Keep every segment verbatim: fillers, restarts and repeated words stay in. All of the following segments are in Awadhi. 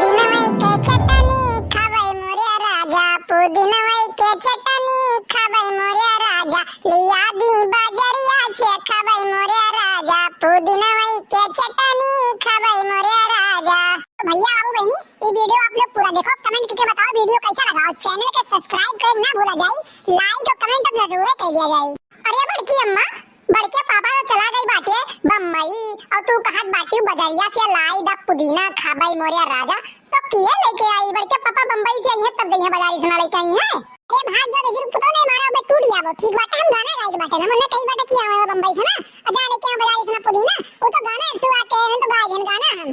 पुदीनवै के चटनी खाबै मोरे राजा, पुदीनवै के चटनी खाबै मोरे राजा, लिया दी बजरिया से खाबै मोरे राजा, पुदीनवै के चटनी खाबै मोरे राजा। भैया, बाबू, बहिनी, ई video आप लोग पूरा देखो, comment करके बताओ video कैसा लगा, और channel के subscribe करे ना भूला जाई, like और comment तो जरूर कर दिया जाई। अरे बड़की अम्मा, बड़के पापा तो चला गई बाटे बम्बई, और तू कहत बाटी बजरिया से लाई द पुदीना खाबै मोरे राजा, तो किए लेके आई? बड़के पापा बम्बई से आई है तब जइहे बजारी से ना लेके आई है। अरे भाग जो दहिजरू पुतौ, नहीं मारा बे टूट जाबो। ठीक बाटे, हम गाना गाइत बाटे ना, मने कही बाटे कि आवे बम्बई से ना, और जा लेके आओ बजारी से ना पुदीना, वो तो गाना एक तू आके हम तो गाए देन गाना हम।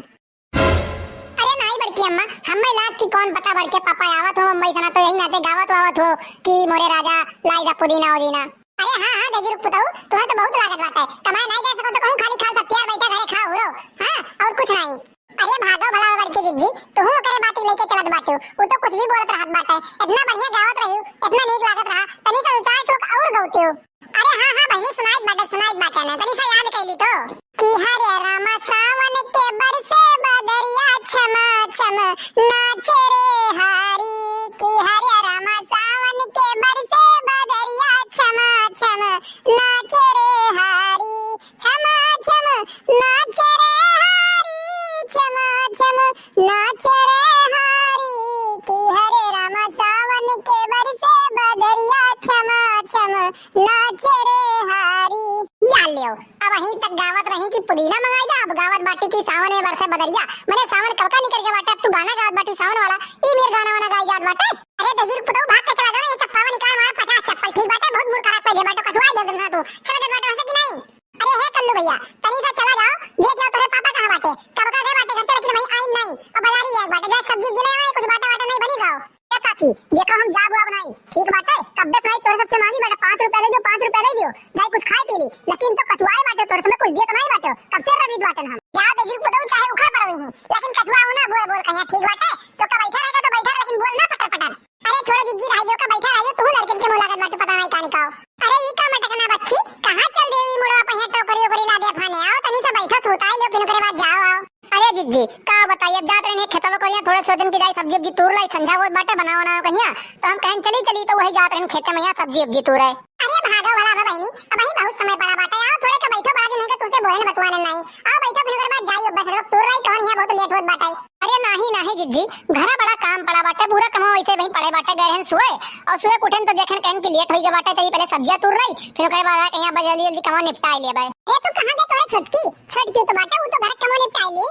अरे नाई बड़की अम्मा, हमें लाग कि कौन पता बड़के पापा आवत हो बम्बई से ना, तो यही नाते गावत वावत हो कि मोरे राजा लाई दा पुदीना उदीना। अरे हाँ, हाँ, दहिजरू पुतौ, तुम्हें तो बहुत लागत बाटे। कमाए नाई जा सको तो कहूँ खाली खाल सब प्यार बैठा घरे खाओ उरो। हाँ, और कुछ नहीं। अरे भागो भला बड़की जिज्जी, तुहू ओकरे बात लेके चलत बाटे। वो तो कुछ भी बोलत रहत बाटे। इतना बढ़िया गावत रही, इतना नीक लागत रहा, तनी सा दो चार ठोक और गौते हो। अरे हाँ, हाँ, बहिनी, सुनाइत बाटे, सुनाइत बाटे ना, तनी सा याद कैली तो। कि हरे रामा सावन के बरसे बदरिया छमा छम नाचे रे हारी, कि हरे रामा सावन के बरसे बदरिया छमा छम नाचे रे हारी, छमा छम नाचे रे हारी, छमा छम नाचे रे हारी, कि हरे रामा सावन के बरसे बदरिया छमा छम नाचे रे हारी। या ल्यो, अब वहीं तक गावत रही कि पुदीना मंगाई दा, अब गावत बाटी कि सावन में बरसे बदरिया। मने सावन कब का निकल के बाटे, अब तू गाना गावत बाटी सावन वाला, ई मेर गाना वाना गाई जात बाटे। अरे दहिजरू पुतौ, भाग के चला जाओ, ये चप्पावा निकाल मार पचास चप्पल, ठीक बाटे, बहुत मूड खराब कर दे बाटो, कछुआ दे देना तू, चला दे बाटो, हंसे कि नहीं? अरे हे कल्लू भैया, तनी सा चला जाओ, देख लो तोरे पापा कहाँ बाटे, कब का गए बाटे घर से, लेकिन वहीं आई नहीं, अब बाजारी जाए बाटे, जाए सब्जी उब्जी ले आवे, कुछ बाटा वाटा नहीं बनी जाओ। ए काकी, देखो हम जाब अब नहीं, ठीक बाटे, कब्बे से नहीं तोरे सबसे मांगी बाटे, पाँच रुपया दे दो, पाँच रुपया दे दियो, जाई कुछ खाए पी ली, लेकिन तो कचुआए बाटे तोरे सबसे कुछ देत नहीं बाटे, कब से रवित बाटे हम। जाओ दहिजरू पुतौ चाहे उखड़ पड़ो ही, लेकिन कचुआ ना बोल बोल कहिया, ठीक बाटे, तो का बैठा रहेगा तो बैठा, लेकिन बोल ना पटर पटर। अरे छोड़ो जिज्जी, रह जाओ, का बैठा रह जाओ, तू लड़किन के मुँह लागत बाटे, पता नहीं का निकाओ। अरे ई का मटकना बच्ची, कहाँ चल देवी मुड़वा पहिया टोकरी ओकरी लादे फाने, आओ तनी सा बैठो, सुताई लो, फिर ओकरे बाद जाओ, आओ। अरे जिज्जी, का बताई, अब जात रहनी खेतवा करिया, थोड़े सोचन की जाई सब्जी उब्जी तूर लाई, संझा होत बाटे, बनाओ बनाओ कहिया, तो हम कहन चली चली, तो वही जात रहन खेते में यहाँ सब्जी उब्जी तूरे। अरे भागो भला बा बहिनी, अब ही बहुत समय पड़ा बाटे, आओ थोड़े का बैठो, बड़ा दिन है तो तुमसे बोले न बतुआने नहीं, आओ बैठो, फिर ओकरे बाद जाई, अब बस लोग तूर लाई, कौन यहाँ बहुत लेट होत बाटे। अरे नाही, नाही जिज्जी, घरा बड़ा काम पड़ा बाटे, पूरा कमवा वैसे वहीं पड़े बाटे, गए रहन सोए, और सोए उठन तो देखन कहन कि लेट होई गए बाटे, चली पहले सब्जियां तूर लाई, फिर ओकरे बाद आके यहाँ जल्दी जल्दी कमवा निपटाई लेबे। ए, तो कहाँ गए तोरे छोटकी? छोटकी तो बाटे, वो तो घर कमवा निपटाई ली।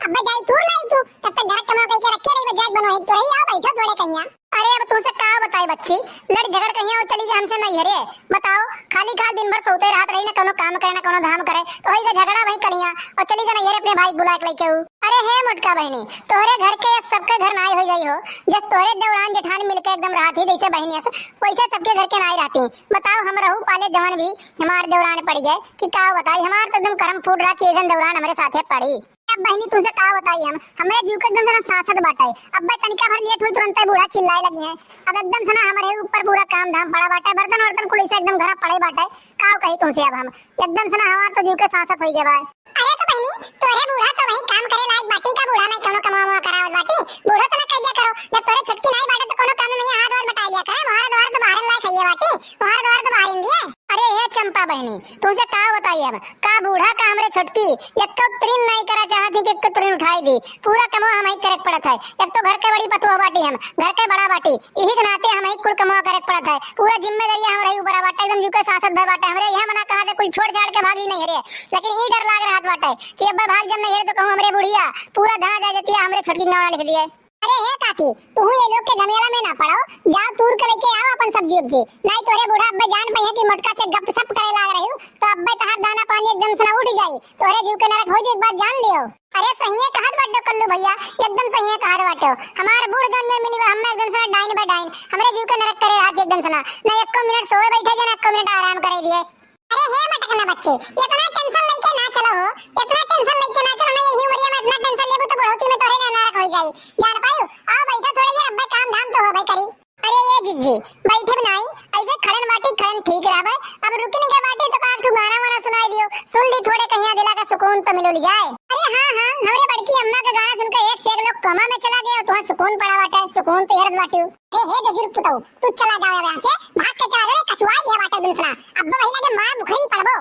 अब्बे जाई तूर लाई तू, तब तक घर कमवा कई के रखे रही, जाए बनो एक तो रही, आओ बैठो थोड़े कहिया। अरे अब तुमसे का बताई बच्ची, लड़ झगड़ कहिया और चली गई हमसे नैहरे। बताओ, खाली खाल दिन भर सोते रहत रही, ना कोनो काम करे, ना कोनो धाम करे, तो वही का झगड़ा वही कलिया और चली गई नैहरे अपने भाई के बुला के लेके ऊ। अरे हे मोटका बहिनी, तोहरे घर के सबके घर नाई हो जाई हो, जस तोहरे देवरान जेठान मिलके एकदम रहत ही जैसे बहिनी अस, वैसे सबके घर के नाई रहती। बताओ, हम रहू पाले जवन भी हमार देवरान पड़ गए कि का बताई, हमार तो एकदम करम फूट रहा कि ऐसन देवरान हमरे साथे पड़ी। अब बहिनी तुझे का बताई हम, हमरे जीव के एकदम से ना सांसत बाटे। अब्बे तनिका भर लेट हुई तुरंते बूढ़ा चिल्लाए लगी है। अब एकदम से ना हमरे ऊपर पूरा काम धाम पड़ा बाटे, बर्तन वर्तन कुल ऐसे एकदम घरा पड़े बाटे। का कही तुमसे अब हम, एकदम से ना हमार तो जीव के सांसत होई गए बा। अरे तो बहिनी, तोरे बूढ़ा तो वही काम करे लायक बाटी का, बूढ़ा नहीं कोनो कमवा वमवा करावत बाटी। बूढ़ो से ना कह दिया करो, जब तोरे छुटकी नहीं बाटे तो कोनो काम में हाथ और बटा लिया करे, मोहरा द्वार तो बाहर ला खाइए बाटी, मोहरा द्वार तो बाहर इंदिए। अरे हे चंपा बहिनी, तुमसे का बताई अब, का बूढ़ा का हमरे छुटकी एक तो त्रिन नहीं करा चाहत ही कि एक तो त्रिन उठाई दी, पूरा कमवा हम ही करे पड़त है। एक तो घर के बड़ी पतोह बाटी हम, घर के बड़ा बाटी, यही के नाते हम ही कुल कमवा करे पड़त है। पूरा जिम्मेदारी हमरे ही ऊपर बाटे, एकदम जीव के सांसत भय बाटे। हमरे यहाँ मना कहा थे कुल छोड़ छाड़ के भागी नहीं रे, लेकिन ई डर लाग रहा बाटे कि अब्बे भाग जब नहीं रे तो कहूँ हमरे बुढ़िया पूरा धना जायदाद हमरे छोटकी नाम लिख दिए। अरे हे काकी, तू ये लोग के झमेला में ना पड़ो, जाओ तूर के लेके आओ अपन सब्जी उब्जी, नहीं तोरे बूढ़ा अब्बे जान पाइए कि मोटका से गपशप करे लाग रही हूँ, तो अब्बे तहार दाना पानी एकदम से ना उठ जाई, तोरे जीव के नरक हो जाई, एक बात जान लियो। अरे सहिए कहत बाटो कल्लू भैया, एकदम सहिए कहत बाटो। हमार बूढ़ जौन में मिली बा, हमें एकदम से ना डाइन बा डाइन, हमरे जीव के नरक करे आज एकदम से ना, ना एको मिनट सोए बैठे जे ना एको मिनट आराम करे दिए। अरे हे मटकना बच्चे, इतना tension लेके ना चलो हो, इतना tension लेके ना चलो ना, यही उमरिया में इतना tension लेबू तो बुढ़ौती में तोरे ना नरक हो जाई। जान पायू, आओ बैठो थोड़ी देर, अब्बे काम धाम तो हो भाई करी। अरे ये जिज्जी, बैठे भी नाई, ऐसे खड़न बाटी खड़न ठीक रहबे। अब रुकिन के बाटी तो का तू गाना वाना सुनाई दियो, सुन ली थोड़े कहिया दिला का सुकून तो मिलो ली जाए। अरे हाँ हाँ, हमरे बड़की अम्मा का गाना सुनकर एक से एक लोग कोमा में चला गए। सुकून पड़ा बाटे, सुकून तो हेरत बाटिउ। ए, हे दहिजरू के पुतऊ, तू चला जाओ अब यहाँ से, भाग के चला जाओ, रे कचुआ गया बाटे दुनिया। अब वही लगे मार मुखइन पड़बो।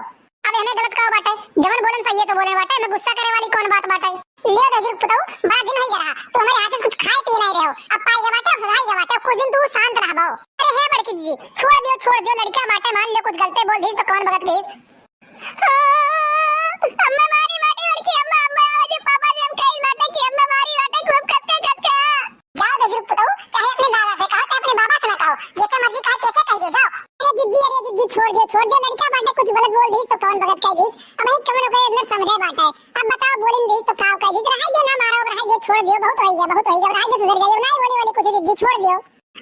अब एमे गलत का बाटे, जवन बोलन सही है तो बोले बाटे, एमे गुस्सा करे वाली कौन बात बाटे? लियो दहिजरू के पुतऊ, बड़ा दिन होई गया रहा, तू हमरे हाथे से कुछ खाए पिए नाहीं रहो, अब पाई गया बाटे, अब सुधारी गया बाटे, अब कुछ दिन तू शांत रहबो। अरे हे बड़की दीदी, छोड़ दियो, छोड़ दियो, लड़का बाटे, मान लियो कुछ गलते बोल दीस तो कौन बगत गईस? अम्मा मारी बाटे बड़की अम्मा, अम्मा, आज पापा से हम कही बाटे कि अम्मा मारी बाटे खूब खसके खसके। जाओ दहिजरू के पुतऊ, चाहे अपने दादा से कहो, चाहे अपने बाबा से ना कहो, जैसे मर्जी कहे, कैसे कह दो, जाओ। अरे जिज्जी, अरे जिज्जी, छोड़ दियो, छोड़ दियो, लड़का बाटे, कुछ गलत बोल दीस तो कौन बगत कह दीस, अब ही कमन ओकरे अंदर समझे बाटे, अब बताओ बोलिन दीस तो का कह दीस, रहाई दियो ना मारो, रहाई दियो, छोड़ दियो, बहुत होई गया, बहुत होई गया, रहाई दियो, सुधर जाइए, नाहीं बोले वाली कुछ जिज्जी, छोड़ दियो।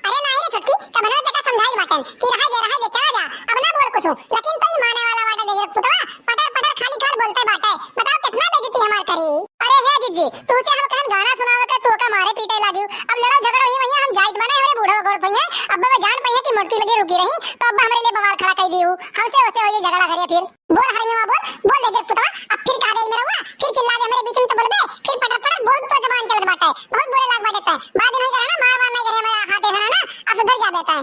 अरे नाहीं रे छोटकी, कमनवा से का समझाई बाटेन कि रहाई दे, रहाई दे, चला जा, अब ना बोल कुछ, लेकिन तई माने वाला बाटे दहिजरू के पुतवा, पटर पटर खाली खाल बोलते बाटे, बताओ कितना बेइज्जती हमार करी। अरे हे जिज्जी, तू से हम कहन गाना सुनावे के, तू का मारे पीटे लागिउ, अब लड़ाई झगड़ा होई, वही हम जाइत माने हमरे बूढ़ा गोड़ पइहे, अब मैं जान पइहे कि मोटकी लगी रुकी रही, तो अब हमरे लिए बवाल खड़ा कर दियो, हमसे वैसे होई झगड़ा करे फिर। बोल हरनिया बोल, बोल दहिजरू के पुतवा, अब फिर का गई मेरा हुआ, फिर चिल्ला दे हमरे बीच में तो बोलबे, फिर पटर पटर बहुत तो जबान चलत बाटे, बहुत बोले लाग बाटे तै, बड़ा दिन होई गया ना, मार मार नाहीं करे हमारे हाथे से ना, अब सुधर जा बेटा।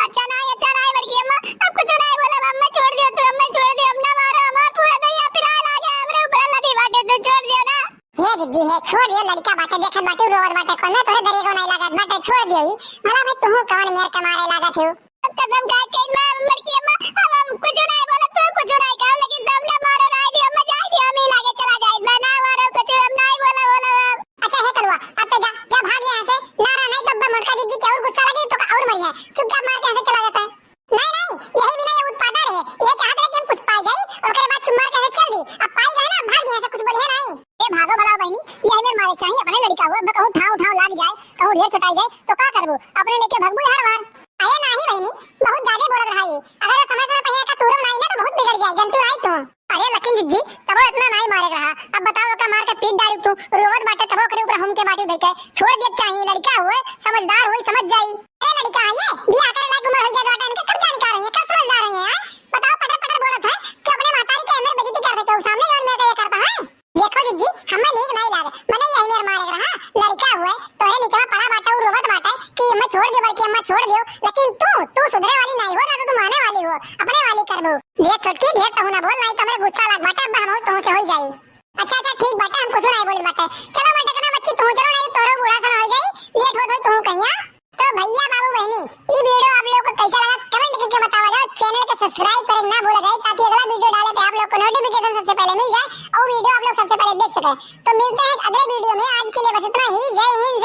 अच्छा नाहीं, अच्छा नाहीं बड़की अम्मा, अब कुछ नाहीं बोला, अम्मा छोड़ दियो तू, अम्मा छोड़ दियो, अब ना मारो, हमार पूरा दहिया पिराए लागे, हमरे ऊपर लदी बाटे, तू छोड़ दियो ना। हे जिज्जी हे, छोड़ दियो, लड़का बाटे, देखत बाटे, रोवत बाटे, कौनो तोरे दरे को नाहीं लागत बाटे, छोड़ दियो ही, भला भाई तुहू कवन मेर के मारे लागत हो। कसम खा के माँ, बड़की अम्मा, अब हम कुछ नाहीं बोला, तू कुछ नाहीं कहो, लेकिन तुम ना मारो, राय दियो, अम्मा जाए दियो, हम ही लागे चला जाए, मैं ना मारो कुछ, हम नाहीं बोला, बोला हम। अच्छा हे कलुआ, अब तो जा, जा भाग यहाँ से, ना रहा नाहीं तो अब मोटका जिज्जी के और गुस्सा लगे तो का और मरिया, चुपचाप मार के यहाँ से चला जाता है। नाहीं, नाहीं, यही बिना ये उत्पादा रहे, ये चाहत रहे कि हम कुछ पाई जाई, ओकरे बाद चुम्मा कहे चल दी, अब पाई गए ना, भाग यहाँ से, कुछ बोलिए नाहीं। ए भागो भला बहनी, यही मेर मारे चाहिए, अपने लड़का हुआ, अब कहूँ ठाव ठाव लाग जाए, कहूँ ढेर चटाई जाए, तो का करबो, अपने लेके भगबो यार वार। अरे नाहीं बहनी, बहुत ज्यादा बोलत रहा ये, अगर वो समय समय पहिया का तूरम नाहीं ना तो बहुत बिगड़ जाए, जनती नाहीं तू। अरे लेकिन जिज्जी, तबो इतना नाहीं मारे रहा। अब बताओ, ओका मार के पीट डारी तू, रोवत बाटे तबो ओकरे ऊपर हम के बाटी धइके छोड़ दिए चाहिए। लड़का हुए, समझदार हुई, समझ जाई। ए लड़का है ये, बियाह करे लायक उम्र हो गया बाटे इनके, कब जानकार है ये, कब समझदार है ये, हैं? बताओ, पटर पटर बोलत है कि अपने महतारी के हमरे बेइज्जती कर दे, के सामने जौन मेरे को ये करता है। देखो जिज्जी, हमें नीक नाहीं लागे, मने यही मेर मारे रहा, लड़का हुए, तोरे निचवा पड़ा बाटे, उ रोवत बाटे कि अम्मा छोड़ दियो, बड़की अम्मा छोड़ दियो, लेकिन तू, तू सुधरे वाली नाहीं हो, ना तो तू माने वाली हो, अपने वाली करबो। देख छोटकी, ढेर तहू ना बोल, नाहीं तो हमरे गुस्सा लाग बाटे, अब हम तहू से होई जाई। अच्छा, अच्छा, ठीक बाटे, हम कुछ नाहीं बोली बाटे। चलो बेटा, कना बच्ची, तहू चलो, नाहीं तो तोरो बूढ़ा सन होई जाई, लेट होत होई तहू कहिया। तो भैया, बाबू, बहनी, ई video आप लोग को कैसा लगा, comment करके बतावा जाओ, channel के subscribe करे ना भूला जाए, ताकि अगला video डाले पे आप लोग को notification सबसे पहले मिल जाए और video आप लोग सबसे पहले देख सके। तो मिलते हैं अगले video में, आज के लिए बस इतना ही, जय हिंद।